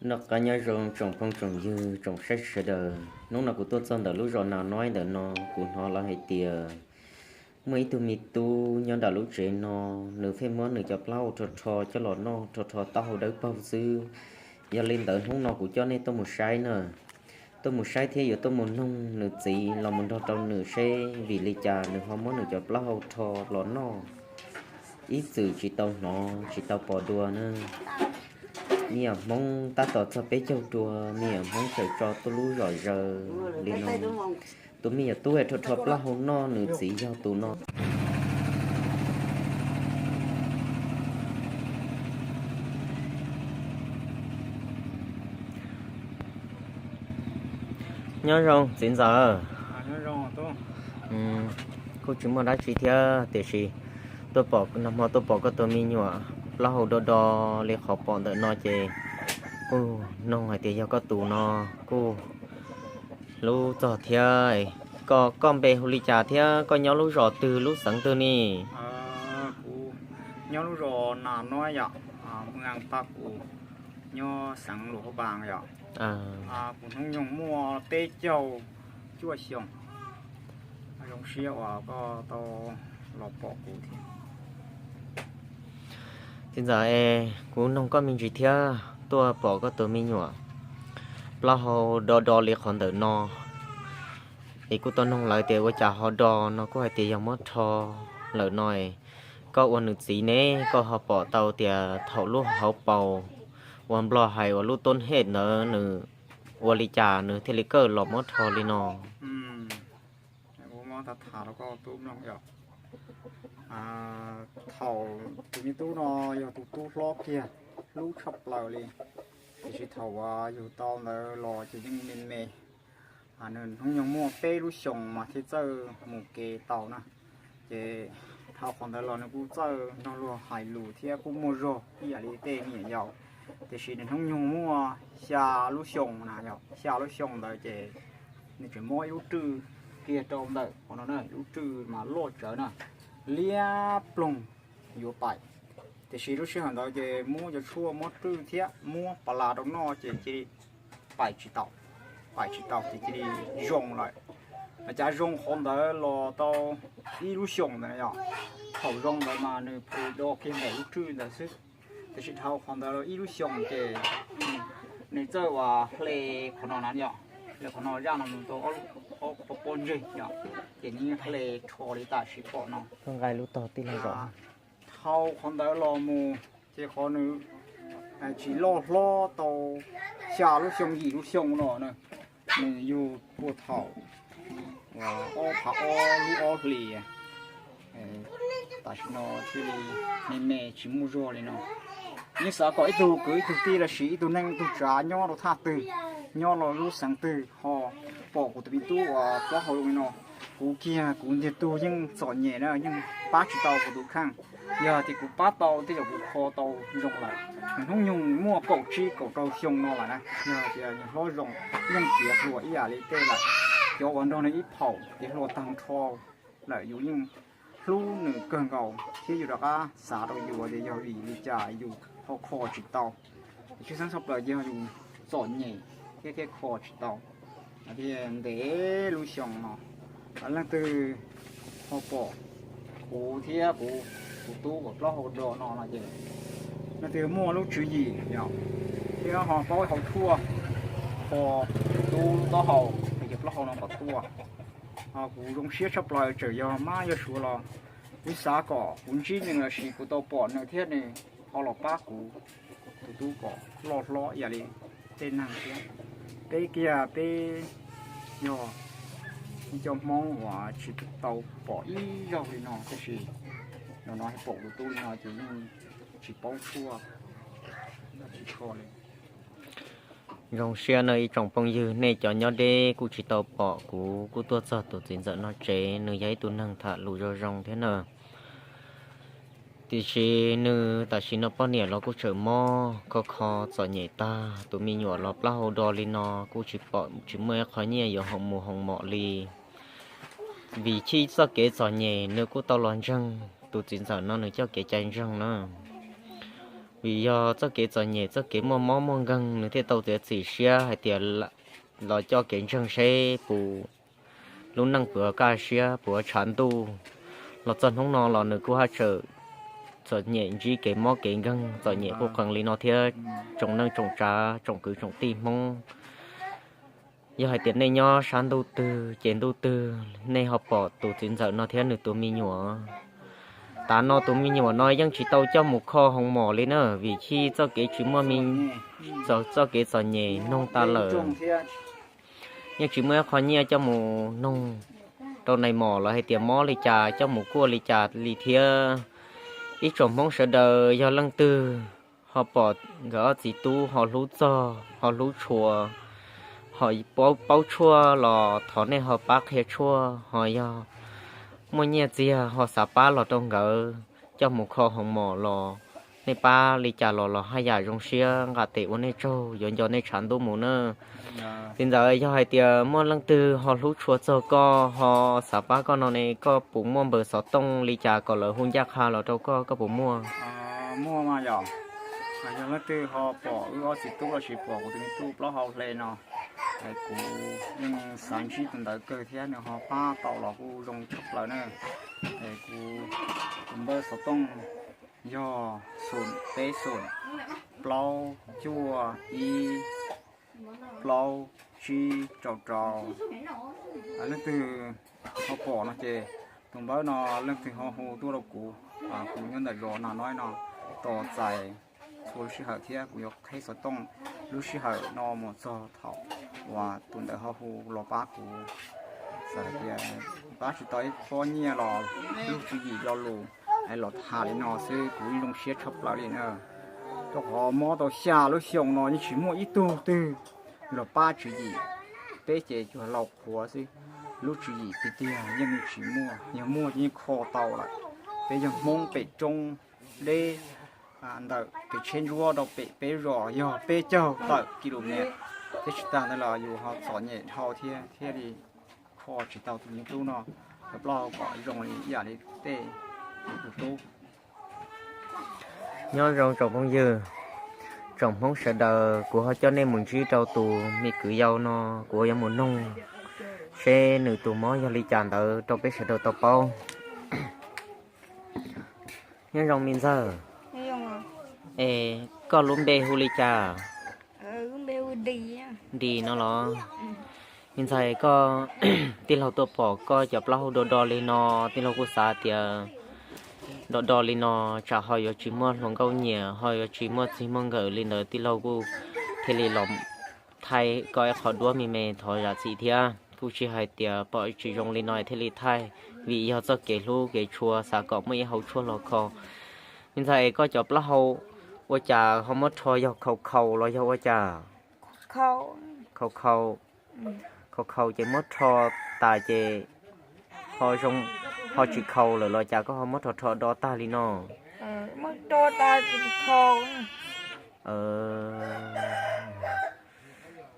Noj qab nyob zoo tsoom phooj tsoom ywg tsoom saib sawv daws, hnub no kuv tuaj txog ntawm lub zos Nas Noib ntawm no, kuv hnov lawv hais tias muaj ib tug me tub nyob nram lub tsev no, nws pheej muab nws cov plaub hau rho rho coj los noj, rho rho taub hau dawb paug xwb. Yog li ntawd hnub no kuv coj nej tuaj mus saib na, tuaj mus saib thiab yuav tuaj mus noog nws txiv los mus nrog rau nws seb vim li cas nws ho muab nws cov plaub hau rho los noj. Ib txwm tsis tau hnov tsis tau pom dua na. Me nyuam Hmoob tab tom txog peb caug dua, me nyuam Hmoob txawm tso tuaj lub zom zaws li no. Tus me nyuam tub rho rho plaub hau noj nws txiv yog tus no. Nyob zoo txiv ntxawm. Kuj tsis muaj dab tsi thiab, tiam sis tuaj pom, nag hmo tuaj pom koj tus me nyuam plaub hau do do li qhov pom ntawm no ces kuj noog hais tias yog koj tus no kuj hlub txog thiab. Koj, koj npe hu li cas thiab koj nyob lub zos twg lub xeev twg ne? Kuv nyob lub zos Nas Noib yom, mus pab kuv nyob xeev Luas Phab Npas yom. Kuv hnub nyoog muaj peb caug cuaj xyoos. Zoo siab uas koj tau los pom kuv thiab. Txiv ntxawm es, kuv noog koj me ntsis thiab, tuaj pom koj tus me nyuam plaub hau do do li qhov ntawm no, es kuj tau noog lawv tias ua cas ho do no kuj hais tias yog muab rho lawm no. Koj ua nws txiv ne, koj ho pom tau tias thaum lub hauv paus uas Nplog hais uas lub toob hej ntawd nws ua li cas nws thiaj li kawj los muab rho li no? Kuv muab tham tham rau koj tub mloog yom. Thaum tus me tub no yog tus tub hlob kiag, hlub tshaj plaws li, tiam sis thaum uas yug tau ntawd los ces yeej me me. Nws hnub nyoog muaj peb lub xyoos mas thiaj txawj mus kev tau na. Ces dhau qhov ntawd los nws kuj txawj nrog luag hais lus thiab kuj muaj zog ib yam li tej me nyuam yaus. Tiam sis nws hnub nyoog muaj xya lub xyoos na yom, xya lub xyoos ntawd ces nws tseem mob ib lub rwj kiag rau ntawm qhov no na, lub rwj mas loj tsawv na, liab ploog yuav pais. Tiam sis lub sij hawm ntawd ces muab cov tshuaj muab rwj thiab muab pas las rau noj ces cia li pais tsis tau, pais tsis tau ces cia li zoo lawm. Cas zoo qhov ntawd los tau ib lub xyoos ntawd yom. Thaum zoo ntawd mas nws pw do kiag npaum lub rwj ntawd xwb. Tiam sis dhau qhov ntawd los ib lub xyoos ces nws txawj uas hle qhov no na yom, hle qhov no zaj no mus tau ob pob pob ntseg yom, ces nws hle rho li tam sim pom no. Dhau qhov ntawd los mus ces qhov nws tsis loj hlob tau xya lub xyoo yim lub xyoo no na, nws yug puag thaum ob phav ob lub ob hlis, tam sim no thiaj li me me tsis muaj zog li no. Yeej xav kom ib tug kwv ib tug tij los sis ib tug neej ib tug tsav nyob rau thaj twg, nyob rau lub xeev twg ho pom kuv tus me tub uas plaub hau zoo li no. Kuv kiag kuv ntiag tug yeej txom nyem na, yeej pab tsis tau kuv tus kheej. Yog tias kuv pab tau tej zaum kuv kho tau zoo lawm. Nws hnub nyoog muaj kaum tsib kaum rau xyoo no lawm na, yog tias nws hlob zoo yeej tiav hluas ib yam li tej lawm. Cov uas nrog nws ib phaum tiav hluas tag nrho lawm yus yeej hlub nws kawg nkaus thiab yus rov qab xav rau yus tias yog vim li cas yus ho kho tsis tau. Tshwj xeeb tshaj plaws yog yus txom nyem thiab thiaj kho tsis tau. Thiaj ntev lub xyoo no, leej twg ho pom kuv thiab kuv tus tub uas plaub hau do no no ces leej twg muaj lub tswv yim yom, thiab ho paub hau tshuaj kho tus tub taub hau es cov plaub hau no kom tuaj. Kuv zoo siab tshaj plaws txawm yog mab yog suav los kuv xav kom kuv ntsib nws los sis kuv tau pom nws thiab nws ho los pab kuv tus tub kom loj hlob ib yam li tej neeg thiab. Peb kiag peb yog ib co Hmoob uas tsis tau pom ib zaug li no tab sis no no pom tus tub li no ces yeej tsis paub tshuaj tsis kho li. Zoo siab no ib tsoom phooj ywg, nej cov nyob deb kuj tsis tau pom, kuv kuj tuaj txog tus txiv ntxawm no tsev, nws yog ib tug neeg tham lus zoo zoo thiab na. Tiam sis nws tam sim no poj niam los kuj tseem mob kho kho txom nyem tag, tus me nyuam los plaub hau do li no kuj tsis pom tsis muaj ib qho nyiaj yuav mus hoo mom li. Vim chij txoj kev txom nyem nws kuj tau los ntseeg tus txiv ntxawm no nws coj kev cai ntseeg na. Vim yog txoj kev txom nyem, txoj kev muaj mob muaj nkeeg, nws thiaj tau txiav txim siab hais tias los coj kev ntseeg seb puas, lub neej puas kaj siab, puas tshav ntuj. Los txog hnub no los nws kuj haj tseem txom nyem ntsib kev mob kev nkeeg, txom nyem quj qees li no thiab tsoom neej tsoom tsav, tsoom kwv tsoom tij Hmoob. Yog hais tias nej nyob sab ntuj twg ces ntuj twg, nej ho pom tus txiv ntxawm no thiab nws tus me nyuam. Tav no tus me nyuam no yeej tsis tau coj mus kho hoo mom li na, vim chij txoj kev tsis muaj me, txoj kev txom nyem noog tas lawm. Yeej tsis muaj ib qho nyiaj coj mus noog rau nais mom los hais tias mob li cas, coj mus kuaj li cas li thiab. Ib tsoom Hmoob sawv daws yog leej twg ho pom nkawd ob txiv tub ho hlub txog, ho hlub tshua, ho paub tshuaj los thov nej ho pab qhia tshuaj, ho yog muaj nyiaj txiag ho xav pab los rau nkawd coj mus kho hoo mom los nej pab li cas los los haj yam zoo siab nqa tes ua nej tsaug, yuav nco nej tshav ntuj mus na. Txiv ntxawm, yog hais tias muaj leej twg ho hlub tshua txog koj, ho xav pab koj no ne, koj puas muaj npawb xov tooj li cas kom lawv hu ncaj qha los rau koj, koj puas muaj? Muaj mas yom. Yog leej twg ho pom wb ob txiv tub los sis pom kuv tus me tub plaub hau hle no, kuv yeej xav ntsib tus ntawd kawg thiab, nws ho pab tau los kuj zoo tshaj plaws na. Kuv, kuv npawb xov tooj yog xoom peb xoom plaub cuaj ib plaub tsib rau rau. Leej twg ho pom no ces tus npawb no leej twg ho hu tuaj rau kuv, kuv nyob ntawm zos Nas Noib no tos txais txhua lub sij hawm thiab kuv yuav qheb xov tooj lub sij hawm no mus txog thaum uas tus ntawd ho hu los pab kuv. Txawm hais tias pab tsis tau ib qho nyiaj los lub tswv yim lo lus los tham li no xwb kuv zoo siab tshaj plaws li na. Rau qhov mob tau xya lub xyoo no yeej tsis muaj ib tug twg los pab tswv yim, peb ces cuag laus qhuav xwb, lub tswv yim tiag tiag yeej tsis muaj, yog muaj ces yeej kho tau lawm. Peb yog Hmoob pem roob deb, ntawm kev tsheb ntsuab rau pem peb zos yog peb caug tawm kilomev, thiab tsis tag ntawd los yus ho txom nyem dhau thiab thiaj li kho tsis tau tus me tub no cov plaub hau kom zoo li ib yam li tej tus tub. Nyob zoo tsoom phooj ywg, tsoom Hmoob sawv daws, kuv ho coj nej mus ntsib rau tus me kwv yau no, kuv yuav mus noog seb nws tus mob yog li cas ntawd rau peb sawv daws tau paub. Nyob zoo me ntxawg. Es koj lub npe hu li cas? Dis no los? Me ntxhais, koj, tij laug tuaj pom koj cov plaub hau do do li no, tij laug kuj xav tias do do li no tsam ho yuav tsis muaj hluas nkauj nyiam, ho yuav tsis muaj txij muaj nkawm li ntawd, tij laug kuj thiaj li los thaij koj ib qho duab me me thov zam txim thiab. Kuj tsis hais tias pom tsis zoo li no thiaj li thaij, vim yog txoj kev hlub kev tshua xav kom muaj ib hau tshuaj los kho. Me ntxhais, koj cov plaub hau ua cas ho muab rho, yog khaus khaus los yog ua cas? Khaus khaus, khaus khaus ces muab rho tas ces ho zoo, ho tsis khaus lawm los cas koj ho muab rho rho do tag li no?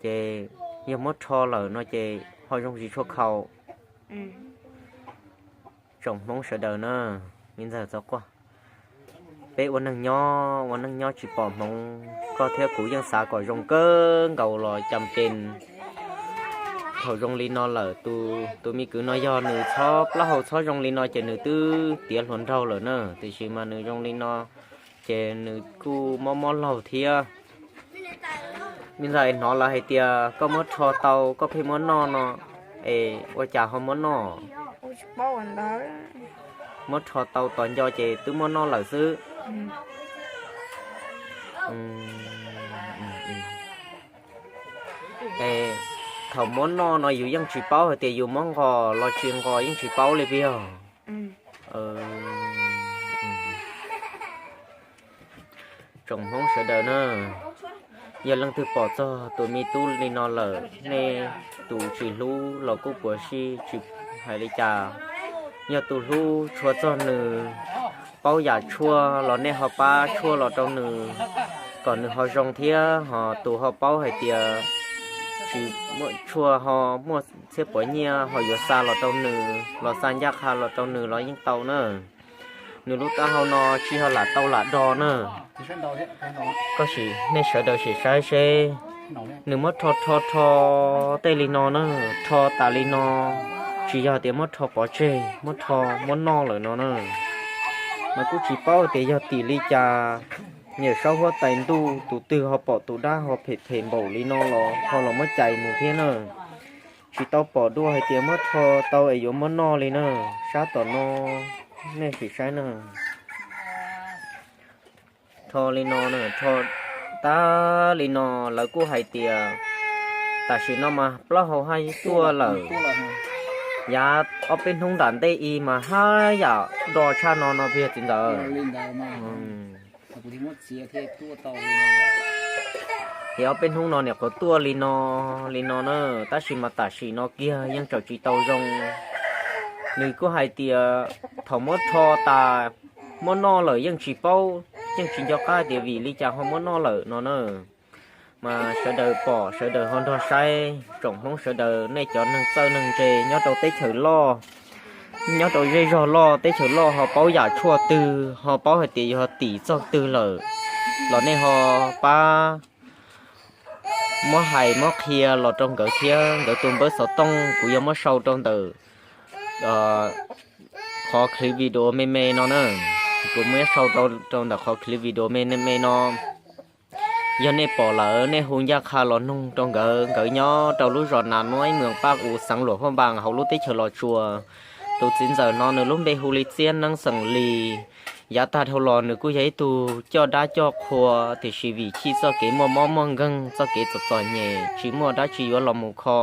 Ces yog muab rho lawm no ces ho zoo tsis tshua khaus. Tsoom Hmoob sawv daws na, me ntxawg txhob quaj. Peb ua neej nyob, ua neej nyob tsis pom hmoov, koj thiab kuv yeej xav kom zoo kawg nkaus los cas pes thaum zoo li no lawm. Tus me kwv no yog nws txhob plaub hau txhob zoo li no ces nws twb tiav hluas nraug lawm na, tiam sis mas nws zoo li no ces nws kuj mob mob laug thiab. Me ntxhais, hnov lawv hais tias koj muab rho tau koj pheej muab noj no, es ua cas ho muab noj? Muab rho tau tos nco ces twb muab noj lawm xwb. Es thaum muab noj no yus yeej tsis paub hais tias yus muab nqos los tsis nqos, yeej tsis paub li puas yog? Tsoom Hmoob sawv daws na, yog leej twg pom txog tus me tub li no lawm, nej tus tsis hlub los kuj puas sij tsis hais li cas. Yog tus hlub tshua txog nws, paub yam tshuaj los nej ho pab tshuaj los rau nws kom nws ho zoo thiab, ho tus ho paub hais tias tsis muaj tshuaj ho muaj txhiab puav nyiaj ho yuav xa los rau nws los xa ncaj qha los rau nws los yeej tau na. Nws lub taub hau no tsis yog lam tau lam do na. Koj sim, nej sawv daws sim saib seb, nws muab rho rho rho tej li no na, rho tas li no, tsis yog tias muab rho pov tseg, muab rho muab noj lawm no na. Mas kuj tsis paub tias yog tim li cas, niam saub huab tais ntuj tus twg ho pom tus dab ho phem phem npaum li no los ho los muab cais mus thiab na. Tsis tau pom dua hais tias muab rho tau es yuav muab noj li na. Sab tom no, nej sim saib na. Rho li no, rho tag li no, lawv kuj hais tias tam sim no mas plaub hau haj tuaj lawm, yav ob peb hnub nram ntej i mas haj yam do tshaj no no puas yog txiv ntxawm? Ces ob peb hnub no niam qhuav tuaj li no, li no na, tab sis mas tam sim no kiag yeej tseem tsis tau zoo. Nws kuj hais tias thaum muab rho tas, muab noj lawm yeej tsis paub, yeej tsis nco qab tias vim li cas ho muab noj lawm no na. Mas sawv daws pom sawv daws ho nrog saib, tsoom Hmoob sawv daws nej cov neeg txawj neeg ntse nyob rau teb chaws loj, nyob rau zej zog loj teb chaws loj ho paub yam tshuaj twg, ho paub hais tias yog tim txog twg lawm los nej ho pab muab hais muab qhia los rau nkawd thiab. Nkawd tus npawb xov tooj kuv yuav muab sau rau ntawm qhov clip video me me no na. Kuv muab sau rau ntawm qhov clip video me me no. Yog nej pom lawm nej hu ncaj qha los nug rau nkawd. Nkawd nyob rau lub zos Nas Nuab, ib moos Paj Us, xeev Luam Phaj Npas, hauv lub teb chaws Los Tsuas. Tus txiv ntxawm no nws lub npe hu li Txiab Neeb xeem Lis. Yav tag dhau los nws kuj yog ib tug coj dab coj qhua, tiam sis vim chij txoj kev muaj mob muaj nkeeg, txoj kev txom txom nyem, tsis muaj dab tsi yuav los mus kho.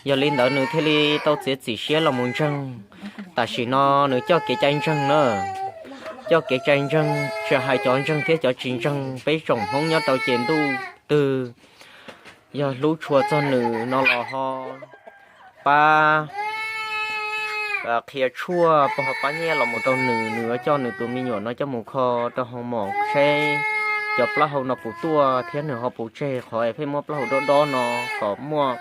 Yog li ntawd nws thiaj li tau txiav txim siab los mus ntseeg. Tam sim no nws coj kev cai ntseeg na, coj kev cai ntseeg, tsis hais cov ntseeg thiab cov tsis ntseeg, peb tsoom Hmoob nyob rau ces ntuj twg yog hlub tshua txog nws no los ho pab qhia tshuaj, pab ho pab nyiaj los mus rau nws, nws yuav coj nws tus me nyuam no coj mus kho rau hoo mom seb cov plaub hau no puas tuaj thiab nws ho puas tseg qhov es pheej muab plaub hau dob dob no kom muaj,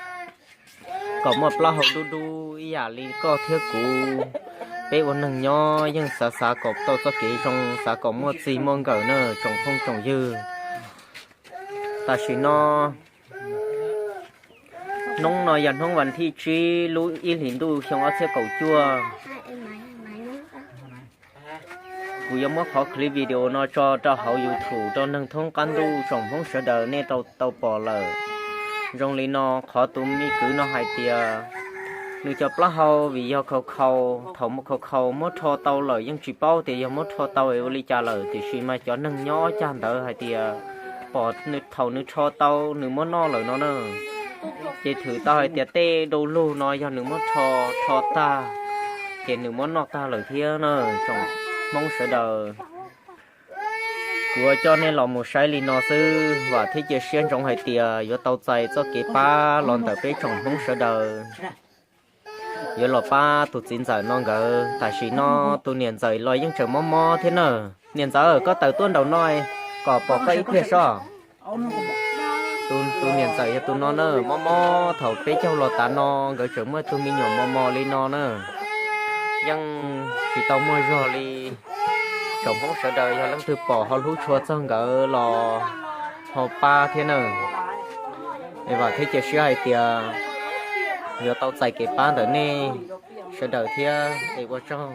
kom muaj plaub hau dub dub ib yam li koj thiab kuv. Peb ua neeg nyob yeej xav xav kom tau txoj kev zoo, xav kom muaj txij muaj nkawm na tsoom phooj tsoom ywg. Tam sim no, hnub no yog hnub vas thib tsib lub ib hlis ntuj xyoo ob txhiab kaum cuaj. Kuv yuav muab qhov clip video no tso rau hauv YouTube rau neeg thoob qab ntuj tsoom Hmoob sawv daws nej tau tau pom lawm. Zoo li no, qhov tus me kwv no hais tias nws cov plaub hau vim yog khaus khaus, thaum muaj khaus khaus muab rho tau lawm yeej tsis paub tias yog muab rho tau es ua li cas lawm, tiam sis mas cov neeg nyob cag ntawd hais tias pom thaum nws rho tau nws muab noj lawm no na. Ces thwm tau hais tias tej du lug no yog nws muab rho, rho tag, ces nws muab noj tag lawm thiab na tsoom Hmoob sawv daws. Kuv coj nej los mus saib li no xwb, vam thiab cia siab ntsoov hais tias yuav tau txais txoj kev pab los ntawm peb tsoom Hmoob sawv daws, yuav los pab tus txiv ntxawm no nkawd. Tam sim no tus niam ntxawm los yeej tseem mob mob thiab na. Niam ntxawm, koj tawm tuaj nraum no kom pom koj ib pliag soj. Tus niam ntxawm yog tus no na, mob mob, thaum peb caug los tav no nkawd tseem muaj tus me nyuam mos mos li no na. Yeej tsis tau muaj zog li. Tsoom Hmoob sawv daws yog leej twg pom ho hlub tshua txog nkawd los ho pab thiab na. Es vam thiab cia siab hais tias yuav tau txais kev pab ntawm nej sawv daws thiab es ua tsaug.